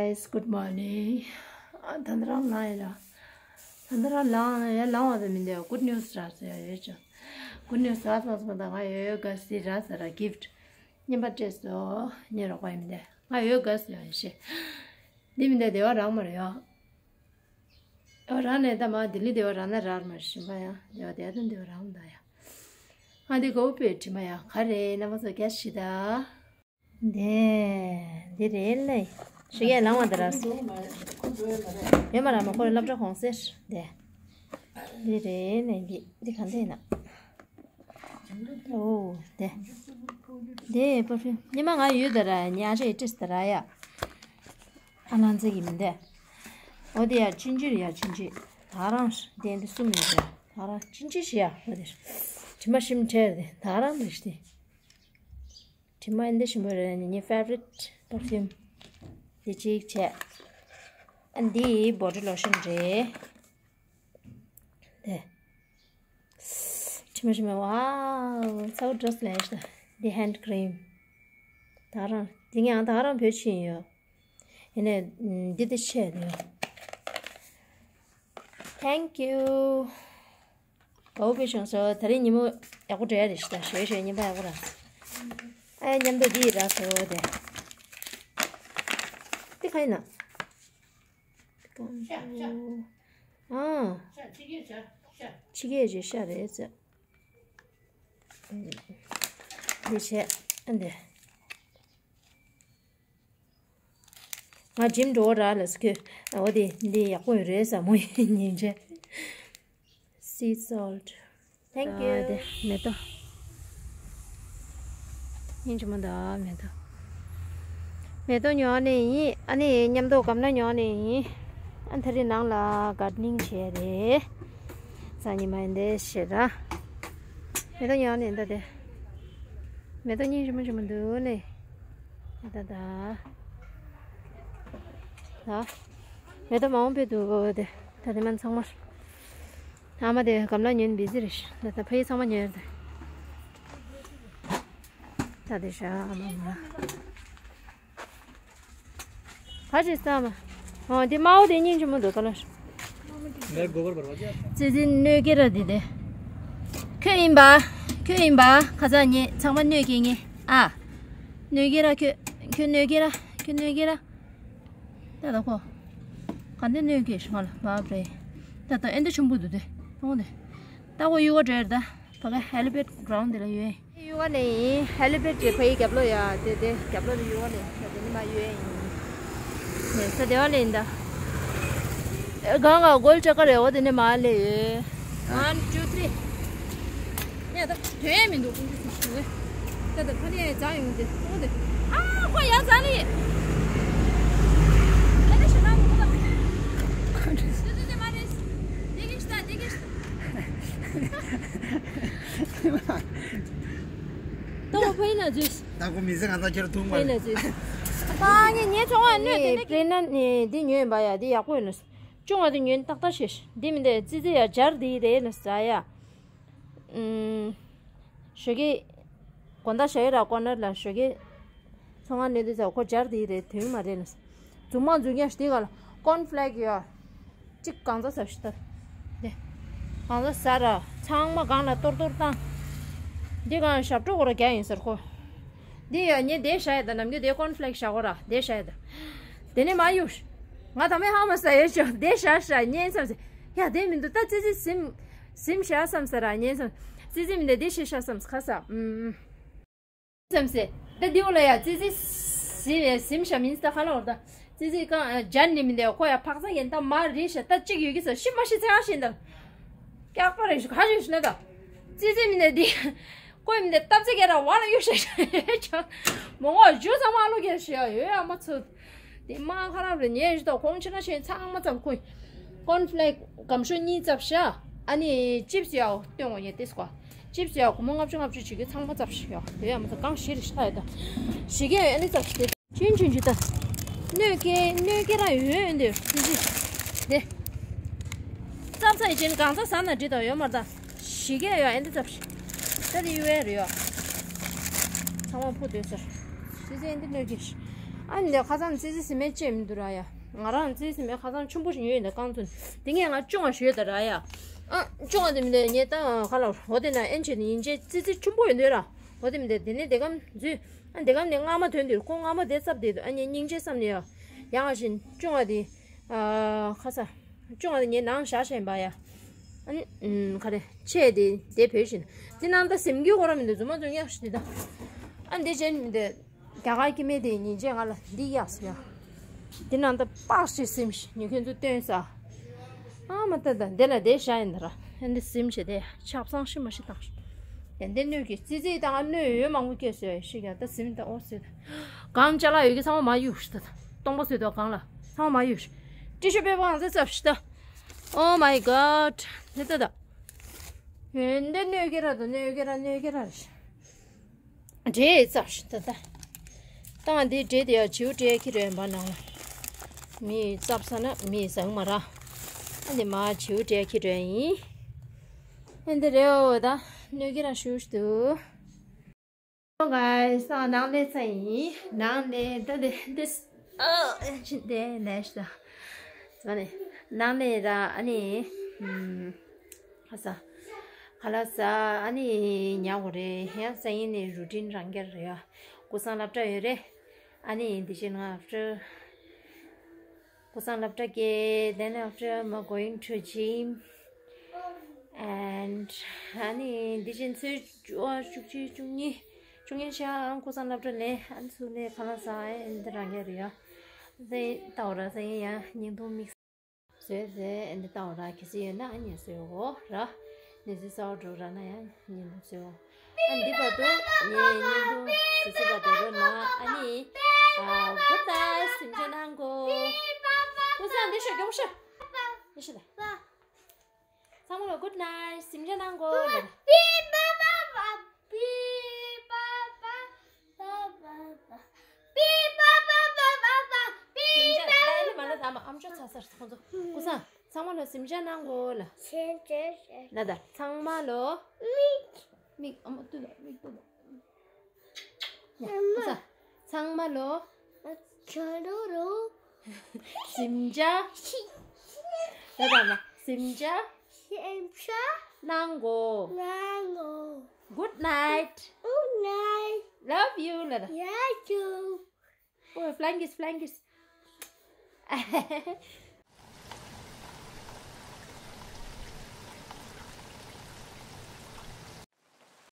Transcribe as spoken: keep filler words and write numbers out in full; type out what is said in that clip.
Yes, good morning. ཨ། ད་ལྟ་རང་ལངས་ཡིན་ལ། ད་ལྟ་རང་ལངས་ཡ། ལངས་པ་དང་མི་འདྲ། Good news རག་ཟེར་ཡ་ཡོད་ཅིང་། Good news རག་སོང་སོང་། ད་ང་ཡོ་ག་སི་རག་ཟེར་ར། gift རྙིང་པ་སྤྲད་སོང་། ངའི་རོགས་པ་ཡིན་མི་འདྲ། ང་ཡོ་ག་སི་ཡོད་ཤེས། འདི་མི་འདྲ་བདེ་བ་རག་མ་རེད་ཡོ། ཨོ། རང་ནས་ད་མ་ལྡི་ལི་བདེ་བ་རག་ན་རག་མ་ཞིམ་པ་ཡ། བདེ་བ་བདེ་དང་བདེ་བ་རག་མ་ད་ཡ། ཨ། འདི་གོ་པའི་དྲི་མ་ཡ་ག་རེ་ན་མ་སོ་རྒྱ་ཞི་ད། འདི་འདི་རེད་ལེ། ཞུ་ཡས་ལང་བ་ད་ར་སོ། ཡོད་མ་ར་མ་ཁོ་རེ་སློབ་གྲྭ་གོང་སེར་དེ། འདི་རེད་ལེ། འདི་འདི་ག་འདི་ན། ཨོ་དེ། དེ་པར་ཕིའུམ་ཉི་མ་ང་ཡོད་ད་ར། ཉ་རེ་ཏྲིས་ད་ར་ཡ། ཨ་ལང་ཚེ་གི་མི་འདས། ཨོ་དེ་ཡ་ཆུན་ཆུར་ཡ་ཆུན་ཆུ། ད་རང་དེ་འདི་གསུམ་ཡོད་ད། ད་རང་ཆུན་ཆུ་ཞི་ཡ། ཨོ་དེ་དྲི་མ་ཞིམ་ཁྲེར་དེ་ད་རང་རེད་དེ། དྲི་མ་འདི་ཞིམ་པོ་རེད། ངའི་favorite perfume འདི་གཅིག་བྱས། ཨ། འདི་body lotion རེད། དེ། དྲི་མ་ཞིམ་པོ། ཝའོ། ཚ་བོ་འགྲོ་སོང་ལས་ཤི་ད། འདི་hand cream། ད་རང་འདི་ངའང་ད་རང་བོད་ཕྱིན་ཡོད། ཡིན་ནའི་འདི་དེ་ཆད་ཡོད། Thank you། བའུ་པེ་ཤང་སོ། ད་རིང་ཉིན་མོ་ཡག་པོ་འགྲོ་ཡ་རེད་ཤི་ད། ཞོད་ཞོད་ཉིན་པ་ཡག་པོ་རག་སོང་། ཨ། མཉམ་དུ་འདི་རག་སོང་དེ། འདི་ག་ཡིན་ན། ཤ་ཤ། ཨ། ཤ་ཕྱི་རྒྱལ་ཤ་ཤ། ཕྱི་རྒྱལ་གྱི་ཤ་རེད་ཟེར། འདི་བྱས། ཨ། འདི། ང་ཇིམ་འགྲོ་ར་ལ་སྐྱོ། འོ་དེ་འདི་ཡག་པོ་རེད་ཟ་མོ་ཡིན་ཉིན་བྱས། Sea salt. Thank you. ཨ། དེ་མེ་ཏོག་སྙིང་རྗེ་མོ་འདུག་མེ་ཏོག་མེ་ཏོག་ཉོ་ནས་ཡིན། ཨ་ནི་མཉམ་དུ་གམ་ལ་ཉོ་ནས་ཡིན། ཨ། ད་རིང་ནང་ལ་གར་ཌི་ནིང་བྱས་རེད། སང་ཉིན་མ་ཡིན་དེ་ཞེ་དྲག་མེ་ཏོག་ཉོ་ནས་འདི་དེ། མེ་ཏོག་སྙིང་རྗེ་མོ་རྗེ་མོ་འདུག་ལེ། ད་ད། ད། མེ་ཏོག་མང་པོ་འདུག་དེ། ད་དེ་མ་ཚང་མ། ཨ་མ་དེ་གམ་ལ་ཉོས་ནས་བི་ཛི་རེད་ཤག་ད་ད་ཕ་ཡུལ་ཚང་མ་ཉོས་རེད། ད་དེ་ཤ་ཨ་མ་མ། ག་ཅི་ས་མ། ཨོ་དེ་དམར་པོ་དེ་སྙིང་རྗེ་མོ་འདུག་ག་ལ། ཙི་ཙི་གནོད་སྐྱེལ་ར་དེ་དེ། ཁྱོད་ཡིན་པ། ཁྱོད་ཡིན་པ། ཁ་ཚ་ཉེ་ཚང་མ་གནོད་སྐྱེལ་ངེས་ཨ། གནོད་སྐྱེལ་ར་ཁྱོད། ཁྱོད་གནོད་སྐྱེལ་ར། ཁྱོད་གནོད་སྐྱེལ་ར། ད་ད་ཁོ། ག་འདི་གནོད་སྐྱེལ་ཤི་ང་ལ་བབ་རེད། ད་ད་ཨེ་འདི་ཆུང་པོ་འདུག་དེ། ཨོ་དེ། ད་ཁོ་གཡུག་ག་འགྲོ་ཡ་རེད་ད། ཕ་གི་helipad ground དེ་ལ་ཡོད། གཡུག་ག་ནས་ཡིན། helipad ཀྱི་ཕ་གི་རྒྱབ་ལོགས་ཡ་དེ་དེ་རྒྱབ་ལོགས་ལ་གཡུག་ག་ནས་ད་དེ་ནི་མ་གཡུག་ཡ་ཡིན། ནས་ས་དེ་བ་ལས་ཡིན་ད། གང་ག་གོལ་ཆ་ག་རེ་འོ་དེ་ནི་མ་ལས་ཡོད། One, two, three. ཡ་ད་དོན་ཡ་མི་འདུག་ཀུན་གྱི་སུ་ཞུ་ད་ད་ཕ་ནི་ཡ་རྫ་ཡོང་དེ་འོ་དེ། ཨ་ཁོ་ཡ་རྫ་ནི། ད་ནི་ཞུ་ན་མི་འདུག་ད། དེ་དེ་དེ་མ་རེད། དེ་གི་ཤི་ད་དེ་གི་ཤི་ད། ཏོ་ཕེ་ན་ཇུས། ད་ཁོ་མི་ཟེར་ང་ཚ་ཁྱེར་ཐུང་ཕེ་ན་ཇུས། ད་ངས་ཉེ་ཆུང་བ་གནོད་དེ་ནས་པྲེ་ནན་ནི་འདི་ཉོས་ཡིན་པ་ཡ། འདི་ཡག་པོ་ཡོད་ནོ། ཅུང་བ་འདི་ཉོས་ཏག་ཏག་ཤེས། འདི་མི་འདི་ཙི་ཙི་ཡ་སྦྱར་འདི་རེད་ནོ་ཟ་ཡ། ཨུམ། ཞོགས་ཀས། དགོང་དག་ཞག་ཡོད་ར་ཀོ་ནར་ལ་ཞོགས་ཀས། ཚོང་ཁང་ནས་འདི་ཟ་ཁོ་སྦྱར་འདི་རེད་དོན་མ་རེད་ནོ། རྫུན་མ་རྫུན་རྐྱང་ཞིག་དེ་ག་ལ་ཀོན་ཕླེག་ཡོད། གཅིག་གང་ཚ་ཟབ་ཤི་ད། དེ། གང་ཚ་ཟ་ར། ཚང་མ་གང་ལ་གཏོར་གཏོར་བཏང་། འདི་གང་ཞབས་བྲོ་གོ་ར་རྒྱ་ཡིན་ཟེར་ཁོ། འདི་ཡ་ཉེ་དེ་ཤ་ཡ་ད་ནམ་རྒྱུན་དེ་ཀོན་ཕླེག་ཤ་གོ་ར་དེ་ཤ་ཡ་ད། དེ་ནས་མ་གཡུག་ང་ད་མེ་ཧ་མ་ས་ཡོད་ཆོག་དེ་ཤ་ཤ་ཉན་བསམ་སེ། ཡ་དེ་མི་འདུག་ད་ཙི་ཙི་སིམ། སིམ་ཤ་བསམ་ས་ར་ཉན་བསམ། ཙི་ཙི་མི་འདུག་དེ་ཤི་ཤ་བསམ་ཁ་ས་ཨུམ། བསམ་སེ། ད་འདི་འོ་ལ་ཡ་ཙི་ཙི་སི་སིམ་ཤ་མིན་ས་ཁ་ལ་འོར་ད། ཙི་ཙི་གང་ཇན་ནི་མི་འདེ་ཁོ་ཡ་ཕག་ཚ་ཡན་ད་མ་རི་ཤ་ད་གཅིག་ཡོད་ཀི་ས་ཤི་མ་ཤི་ཚ་ཡ་ཤིན་ད། སྐྱག་པ་རེ་ཤི་ཁ་ཤི་ཤི་ན་ད། ཙི་ཙི་མི་འདེ་འདི། ཁོ་མི་འདེ་སྟབས་ཙི་གེ་ར་བ་ལ་གཡུག་ཤ་ཤ་ཡོད་ཆ། མོ་ངོ་ཇུ་ཚང་མ་ཨ་ལོ་གེ་ཤི་ཡ་ཡོད་ཡ་མ་ཚུ། དེ་མ་ཁ་རབ་རེ་ཉེ་ཞི་ད་ཁོང་ཆེ་ན་ཤེས་ཚང་མ་ཙམ་ཁོ། ཀོན་ཕླེག་སྒམ་ཤོ་གཉིས་ཙབ་ཤ། ཨ་ནི་ཅིབ་སི་ཡའོ་སྟོན་འོ་ཡེ་ཏེ་སྐོ། ཅིབ་སི་ཡ་སྒོར་མོ་ལྔ་བཅུ་ལྔ་བཅུ་བྱེད་ཀྱི་ཚང་མ་ཙབ་ཤི་ཡོ། དེ་ཡ་མ་ཚ་གང་ཞི་རི་ཤི་ད་ཡ་ད། ཞི་གེ་ཡོ་ཨ་ནི་ཙབ་ཤི་དེ། ཆུན་ཆུན་ཆུ་ད། གནོད་སྐྱེལ་གནོད་སྐྱེལ་ར་ཡོད་ཡོད་འདི་ཅི་ཅི། དེ། ཙབ་ཚ་ཡི་ཅན་གང་ཚ་ཟ་ན་འདྲི་དང་ཡོད་མ་ད། ཞི་གེ་ཡོ་ཨ་ནི་ཙབ་ཤི། ད་དེ་ཡུ་ཨེ་རི་ཡོ། ཚང་མ་ཕུ་དོད་ཟེར། ཅི་ཅི་ཨ་ནི་གནོད་སྐྱེལ་ཤི། ཨ་ནི་ཁ་སང་ཙི་ཙི་སི་མེད་ཅེས་མི་འདུག་ར་ཡ། ང་རང་ཙི་ཙི་སི་མེད་ཁ་སང་ཆུང་པོ་ཞིག་ཉོས་ཡིན་ད་རྐང་ཚུན། དེ་ངས་ང་ཅུང་བ་ཞོས་ད་ར་ཡ། ཨ་ཅུང་བ་དེ་མི་འདུག་ངས་ད་ཁ་ལ་འོ་དེ་ན་ཨེན་ཆེ་ནི་ཡིན་ཅེས་ཙི་ཙི་ཆུང་པོ་ཡོད་འདུག་ར། འོ་དེ་མི་འདུག་དེ་ནས་དེ་གམ་འཛུལ། ཨ་དེ་གམ་ནས་རྔ་མ་ཐོན་དུས་ཁོ་རྔ་མ་དེ་བཙབ་བསྡད་འདུག་ཨ་ནི་སྙིང་རྗེ་བསམ་ནས་ཡ། ཡང་བཞིན་ཅུང་བ་དེ། ཨ་ཁ་ས། ཅུང་བ་དེ་ངས་ནང་བཞག་བཞིན་པ་ཡ། ཨ་ནི་ཁ་རེ་ཆེ་དེ་དེ་བོས་བཞིན། དེ་ནང་ད་སེམས་རྒྱུད་ཁོ་ར་མི་འདུག་རྫུན་མ་རྫུན་ཡག་ཞིག་དེ་ད། ཨ་འདི་བྱས་ནི་མི་འདུག་རྒྱ་གར་སྐྱེ་དམན་དེ་ཉིན་བྱེད་ང་ལ་འདི་གཡར་སོང་ཡ། འདི་ནང་ད་པགས་ཤིག་སིམ་ཤིག་ཉི་ཁྱོད་ཚོ་སྟོན་ས། ཨ་མ་ད་ད་འདི་ལ་དེ་བཞག་ཡིན་ད་ར། ཨ་འདི་སིམ་ཤིག་དེ་ཆབ་གསང་ཤི་མ་ཤི་བཏང་ཤིག་ཡ་འདི་སྣོད་ཀྱི་ཙི་ཙི་ད་ང་སྣོད་ཡོད་མང་པོ་སྐྱེས་སོང་ཡ་ཤི་ཡ་ད་སིམ་ད་ཨོ་སི་ད། གང་ཅ་ལག་ཡོད་ཀྱི་ཚང་མ་མ་གཡུག་ཤིག་ད་ད་སྟོང་པ་སོད་དོ་གང་ལ་ཚང་མ་མ་གཡུག་ཤིག་ཏི་ཤུ་པེ་པར་ང་ཚོ་བཙབ་ཤིག་ད། Oh my god དེ་ད་ད། ཡོན་ཏན་སྣོད་ཀྱི་ར་ད་སྣོད་ཀྱི་ར་སྣོད་ཀྱི་ར། འབྲས་བཙབ་ཤིག་ད་ལྟ། ཏང་འདི་འབྲས་དེ་ཡང་བྱིའུ་འབྲས་ཁྱེར་ཡོད་པ་ནང་ལ། མི་བཙབ་ས་ན་མི་བཟང་མ་ར། ཨ་འདི་མ་བྱིའུ་འབྲས་ཁྱེར་ཡོད་ཡིན། ཨ་འདི་རེད་འོ་ད་སྣོད་ཀྱི་རང་ཞུ་ཞུ་དུ། ཨོ་གའི་ས་ནང་ལས་ཚ་ཡིན་ནང་ལས་ད་འདི་འདི་ཨ་ཕྱིན་དེ་ནས་ཤ་ད་ནས་ནང་ལས་ར་ཨ་ནི། ཁ་ས། ཁ་ལག་ཟ། ཨ་ནི་ཉལ་དགོས་རེད། ཡང་སང་ཉིན་ནས་རུ་ཊིན་རང་རྒྱལ་རེད་ཡ། ཀུ་སང་སློབ་གྲྭ་ཡོད་རེད། ཨ་ནི་འདི་བཞིན་ང་after ཀུ་སང་སློབ་གྲྭ་སྐྱེལ། Then after I'm going to gym and ཨ་ནི་འདི་བཞིན་ཚོས་བཅུ་བཅུ་གཅིག་བཅུ་གཉིས་བཅུ་གཉིས་ཆ་ཀུ་སང་སློབ་གྲྭ་ལས་ཨ་ནི་ཚུར་ལས་ཁ་ལག་ཟ། ཨ་ནི་འདི་རང་རྒྱལ་རེད་ཡ། སང་ཉིན་ལྟ་བ་ར་སང་ཉིན་ཡང་བརྙན་ཐུང་དམིགས་བཟོས་ཏེ་འདི་ལྟ་བུ་ར་གལ་སྲིད་ཡོད་ན་ཨ་ནི་བཟོས་འོ་ར། ནི་བཟོས་གསར་འགྲོ་ར་ན་ཡང་ཉིན་བཟོས་འོ། ཨ་འདི་བར་དུ་ངའི་ཉིན་དུ་བཟོས་བཟོས་པ་དེ་རོ་ན་ཨ་ནི། ཨ་good night སིམ་ཆ་གནང་གོ། ཀུ་སང་འདི་ཤོ་གྱོང་ཤོ། འདི་ཤོ་ད། ཚང་མ་ལ་good night སིམ་ཆ་གནང་གོ་ལ། སིམ་ཆ་ད་ཨ་ནི་མ་ལ་ད་མ་ཨམ་ཅོག་ཚ་སར་ཁོང་ཚོ་ཀུ་སང་ཚང་མ་ལ་སིམ་ཆ་གནང་གོ་ལ། ལ་ད་ཚང་མ་ལོ། མིག་ཨ་མ་ཏུ་ལ་མིག་ཏུ་ལ། ཡ་ཀུ་སང་ཚང་མ་ལོ། ཁྱོད་རོ་རོ། སིམ་ཆ། ད་ད་མ་སིམ་ཆ། སིམ་ཆ། གནང་གོ། གནང་གོ། Good night. Good night. Love you ལ་ད། Love you. Oh, flying kiss, flying kiss.